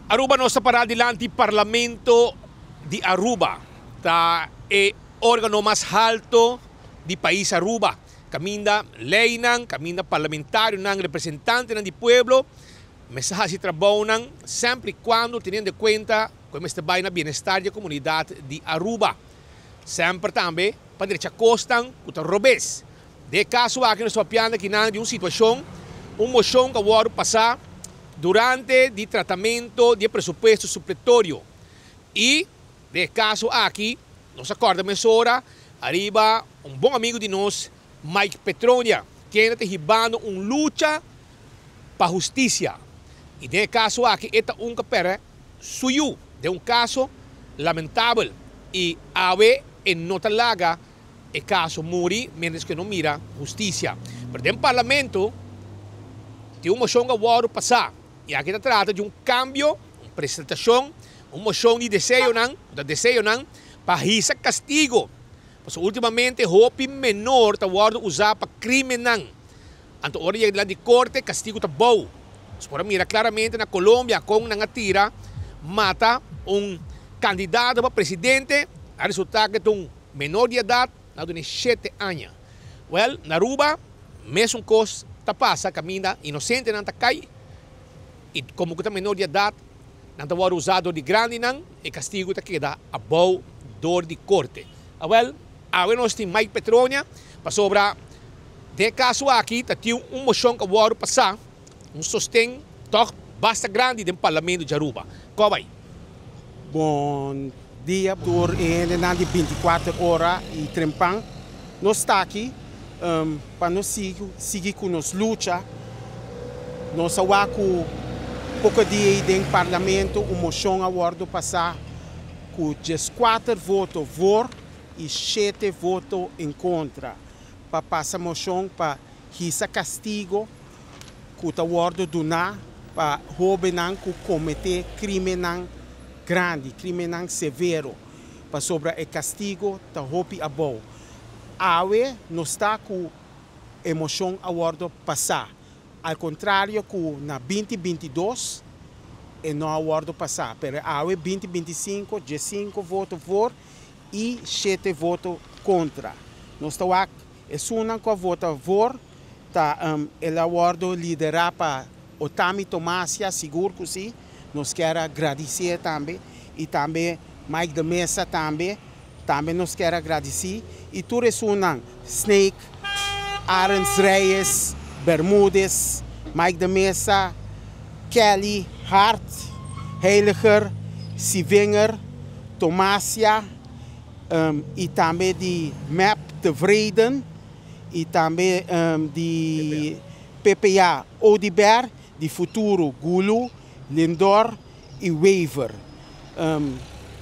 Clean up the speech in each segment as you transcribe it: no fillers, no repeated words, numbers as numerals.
Aruba Nos ta para dilanti Parlamento di Aruba. Ta e organo mas halto di pais Aruba. Caminda leynan, caminda parlamentarionan, representantenan di pueblo mester haci trabounan semper y cuando teniendo en cuenta cu e mester bay na bienestar di e comunidad di Aruba. Semper tambe pa drecha cosnan cu ta robes. Den e kaso aki nos ta papiando akinan di un situashon, un moshon ku a wòrdu pasá durante di tratamento di e presupuesto supletorio. I den e kaso aki nos a kòrda mesora ariba un bon amigu di nos, Mike Petronia, kende ta hibando un lucha pa hustisia. I den e kaso aki e ta un ku a pèrdè su yu den un kaso lamentabel i awe e no ta laga E caso muri mientras cu e no mira husticia. Pero den Parlamento tin un mocion cu a wordo pasa y aki ta trata di un cambio, un presentacion, un mocion di deseonan, cu ta deseonan pa hisa castigo. Pasobra ultimamente hopi menor ta wordo usa pa crimennan. Anto ora yega dilanti di corte castigo ta bou. Nos por a mira claramente na Colombia con nan a tira mata un candidato pa presidente, a resulta cu ta un Menor di edat na duna e shete aña. Wèl, na Aruba mesun kos ta pasa kaminda inosentenan ta kai i komo ku ta menor di edat nan ta wòrdu usá dor di grandinan, e kastigu ta keda abou dor di korte. Awèl, awe nos tin Mike Petronia pasobra den e kaso aki ta tin un moshon ku a wòrdu pasá, un sosten tòg basta grandi den Parlamento di Aruba. Kò bai? Bon dia tur e hendenan di bintikuater ora i trempan. Nos ta aki pa nos sigui ku nos lucha. Nos a wak ku poko dia ei den parlamento un moshon a wòrdu pasá ku dieskuater voto voor i shete voto en kontra pa pasa moshon pa hisa kastigo ku ta wòrdu duná pa hóbennan ku kometé krímennan grandi, krímennan severo, pasobra e kastigu ta hopi abou. Awe nos ta ku e moshon a wòrdu pasá, al kontrario ku na binti 22 e no a wòrdu pasá, pero awe 2025 15 voto voor i shete voto kontra. Nos ta wak esunnan ku a vota voor ta el a wòrdu liderá pa Otami Tomasia, sigur ku si, nos kier a gradisié tambe, i tambe Mike de Meza tambe, tambe nos kier a gradisí, i tur esunnan, Snake, Arends Reyes, Bermudez, Mike de Meza, Kelly, Hart, Heiliger, Sivinger, Tomasia, i tambe di mep Tevreden, i tambe di PPA Oduber, di Futuro Gulu, Lindor i Wever.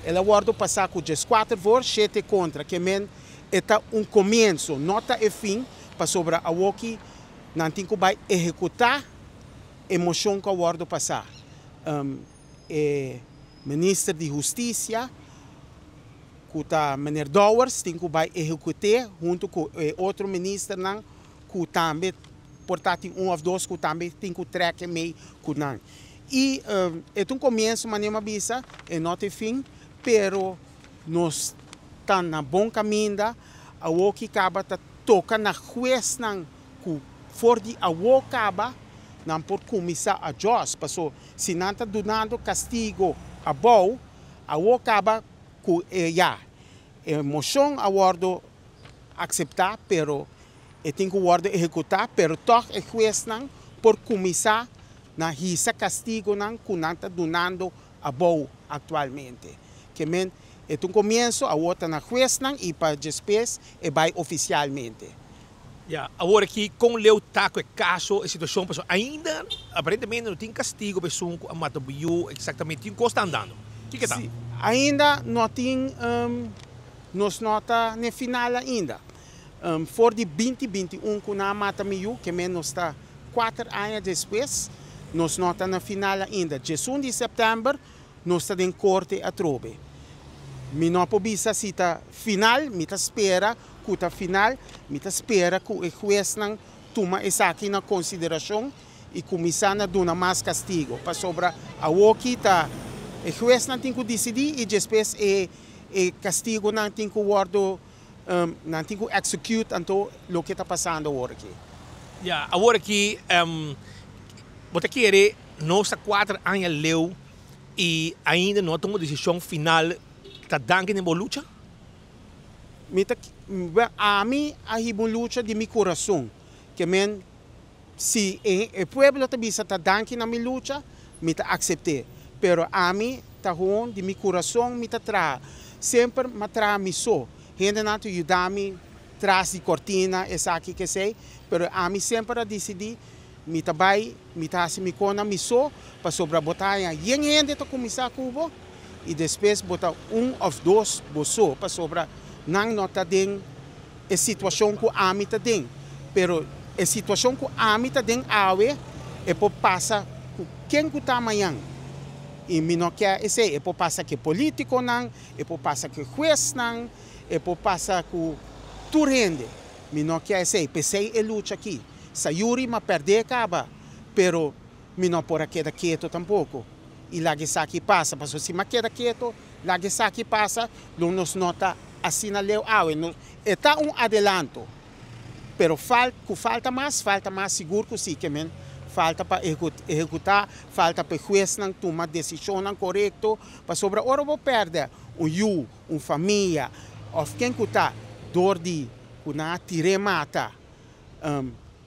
El a wòrdu pasá ku 14 voor, shete kontra. Ke men e ta un komienso, no ta e fin, pasobra awoki nan tin ku bai ehekutá e moshon ku a wòrdu pasá. E minister di Hustisia, ku ta meneer Dowers, tin ku bai ehekut'é huntu ku e otro ministernan ku tambe por ta tin un òf dos ku tambe tin ku trèk e mei ku nan. I e ta un komienso manera mi a bisa, e no ta e fin, pero nos ta na bon kaminda. Awor ki kaba ta toka na huesnan ku for di awor kaba nan por kuminsá adjust, paso si nan ta dunando kastigo abou, awor kaba ku e ya e moshon a wòrdu akseptá pero e tin ku wòrdu ehekutá pero tòg e huesnan por kuminsá na hisa kastigunan ku nan ta dunando abou aktualmente. Ke men e ta un komienso awor ta na huesnan i pa djespes e bai ofisialmente. Ya, awor aki kon leu ta ku e kaso, e situashon, pasobra ainda aparentemente no tin kastigo pa esun ku a mata bo yu eksaktamente, tin kos ta andando. Kiko ta? Si, ainda no tin, nos no ta n'e final ainda. For di 2021 ku nan a mata mi yu, ke men nos ta kuater aña despues, nos no ta na final ainda. 11 di sèptèmber Nos ta den korte atrobe. Mi no por bisa si ta final, mi ta spera ku ta final, mi ta spera ku e huesnan tuma esaki na konsiderashon i kuminsá na duna mas kastigo, pasobra awoki ta e huesnan tin ku disidí i despues e e kastigonan tin ku wòrdu nan tin ku execute anto loke ta pasando awor aki. Ya, awor aki bo ta kere nos ta kuater aña leu i ainda no a tuma desishon final ta danki den bo lucha? Mi ta, ami a hiba un lucha di mi kurason, ke men Si e pueblo ta bisa ta danki na mi lucha, mi ta aksept'é. Pero ami ta hon di mi kurason mi ta traha. Semper m'a traha mi so. Hendenan ta yuda mi tras di kortina, esaki kesei, pero ami semper a disidí mi ta bai, mi ta hasi mi kona mi so, pasobra bo ta haña yen hende ta kuminsá ku bo i despues bo ta un òf dos bo so, pasobra nan no ta den e situashon ku ami ta den, pero e situashon ku ami ta den awe e por pasa ku ken ku ta mañan i mi no ke esei, e por pasa ku e politikonan, e por pasa ku e huesnan, e por pasa ku tur hende, mi no ke esei, p'esei e lucha aki. Sayuri m'a pèrdè kaba, pero mi no por a keda ketu tampoko i laga esaki pasa, pasobra si m'a keda ketu laga esaki pasa lo nos no ta asina leu awe. No, e ta un adelanto, pero fal, ku falta mas, falta mas sigur ku si, ke men falta pa ehekutá, falta pa e huesnan tuma desishonnan korekto, pasobra ora bo pèrdè un yu, un famia òf ken ku ta dor di ku nan a tir'é mata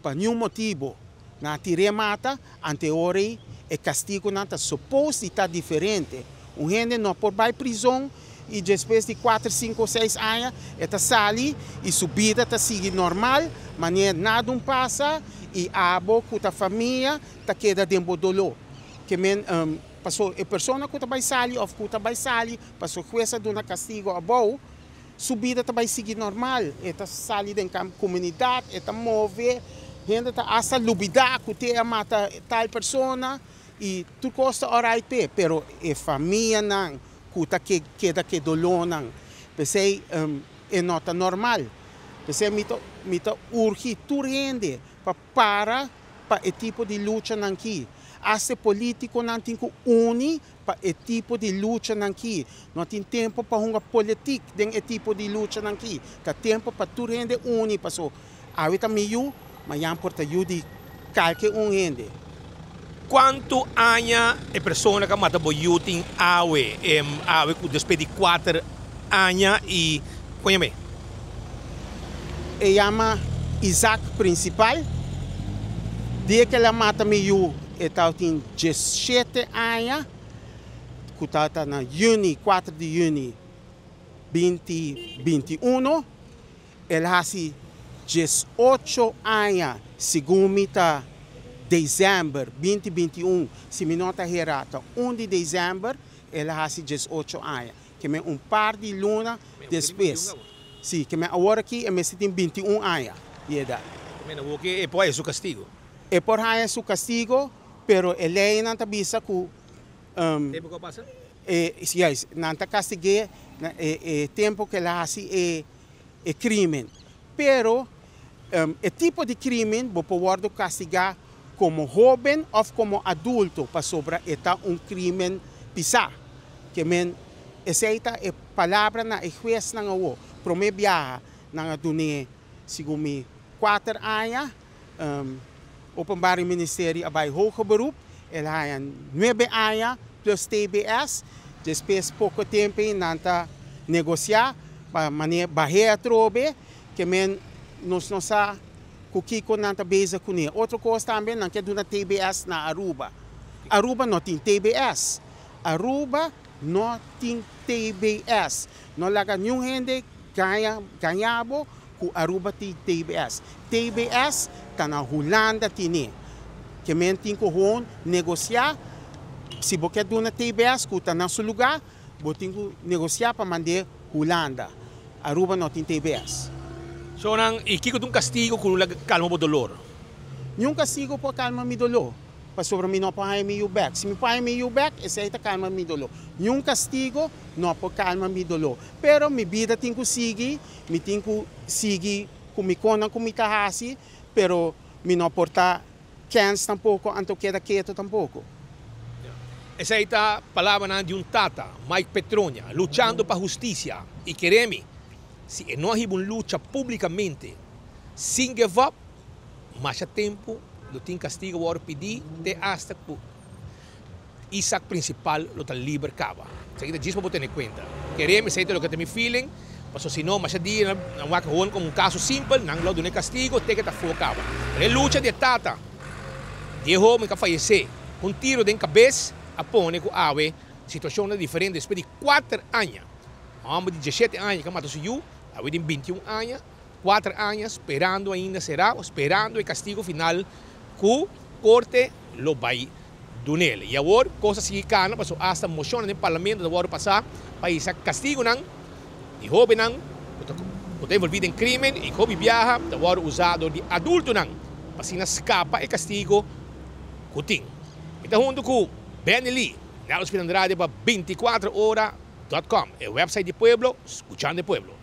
pa niun motibu, nan a tir'é mata, ante ora ei e kastigunan ta supos di ta diferente. Un hende no por bai prizon i despues di kuater, sinku o seis aña e ta sali i su bida ta sigui normal, manera nada un pasa i abo ku ta famia ta keda den bo doló. Ke men paso e persona ku ta bai sali òf ku ta bai sali paso hues a duna kastigu abou, su bida ta bai sigui normal, e ta sali den komunidat, e ta move, hende ta asta lubidá ku te a mata tal persona i tur kos ta orait p'e, pero e famianan ku ta keda ku e dolónan, p'esei e no ta normal. P'esei mi ta mi ta urgi tur hende pa para pa e tipo di luchanan ki. Asta e polítikonan tin ku uni pa e tipo di luchanan ki. No tin tempu pa hunga politik den e tipo di luchanan ki. Ta tempu pa tur hende uni paso awe ta mi yu, mañan por ta yu di kalke un hende. Kuantu aña e persona ku a mata bo yu tin awe? Awe ku despues di kuater aña i kon yam'é? E yama Isaac Principal. Dia ku el a mata mi yu e tabatin diesshete aña, ku tabata na yüni, kuater di yüni binti 21. El hasi 18 aña, segun mi ta desèmber 2021, si mi no ta herá ta 1 di desèmber el a hasi 18 aña, ke men un par di luna despues. Si, ke men awor aki e mester tin 21 aña di edat. Ke men awor ke e por haña su kastigo? E por haña su kastigo, pero e leynan ta bisa ku. Tempu ku a pasa? Juist, nan ta kastig'é na e tempu ku el a hasi e krimen. Pero e tipo di krimen bo por wòrdu kastigá komo hóben òf komo adulto pasobra e ta un krimen pisá. Ke men esei ta e palabra na e huesnan awor. Promé biaha nan a dun'é segun mi kuater aña. Openbaar Ministerie a bai hoger beroep, el haña nuebe aña plus tbs, despues poko tempu ei nan ta negosiá pa manera bah'é atrobe, ke men nos no sa ku kiko nan ta bezig kuné. Otro kos tambe nan ke duna tbs na Aruba. Aruba no tin tbs. Aruba no tin tbs. No laga niun hende gaña gaña bo ku Aruba tin tbs. Tbs ta na Hulanda tine. Ke men tin ku hon negosiá, si bo ke duna tbs ku ta na su lugá, bo tin ku negosiá pa mand'é Hulanda. Aruba no tin tbs. Shownan, i kiko ta un kastigo ku lo kalma bo dolor? Niun kastigo por kalma mi doló, pasobra mi no por haña mi yu bèk. Si mi por haña mi yu bèk, esei ta kalma mi doló. Niun kastigo no por kalma mi doló. Pero mi bida tin ku sigui, mi tin ku sigui ku mi konan ku mi ta hasi, pero mi no por ta Kens tampoko, anto keda keto tampoko. Esey ta palabranan di un tata, Mike Petronia, luchando pa husticia. Y kere mi, si e no a hiba un lucha publicamente, sin give up, masha tempo lo tin castigo worde pidi te hasta cu Isaac Principal lo ta liber caba. Esaki ta djis pa bo tene cuenta. Kere mi, esey ta loke ta mi feeling, pasobra si no, masha dia nan wak gewoon como un caso simpel, nan lo duna e castigo te ke ta afo caba. Pero e lucha di e tata, di e hoben cu a fayece cu un tiro den cabes, a pone cu awe situacion ta diferente despues di cuater aña. Un homber di diesshete aña cu a mata su yu, awe den bintiun aña, Cuater aña sperando ainda será o sperando e castigo final cu corte lo bay dunel. Y awor cos a sigui cana pasobra hasta mocionnan den parlamento ta wordo pasa pa hisa castigonan di hobennan cu ta cu ta envolvi den crimen y hopi biaha ta wordo usa dor di adultonan pa asina scapa e castigo cu tin. Mi ta hunto cu Benny Lee, Nelson Andrade pa 24 ora dot com, e website di pueblo, scuchando e pueblo.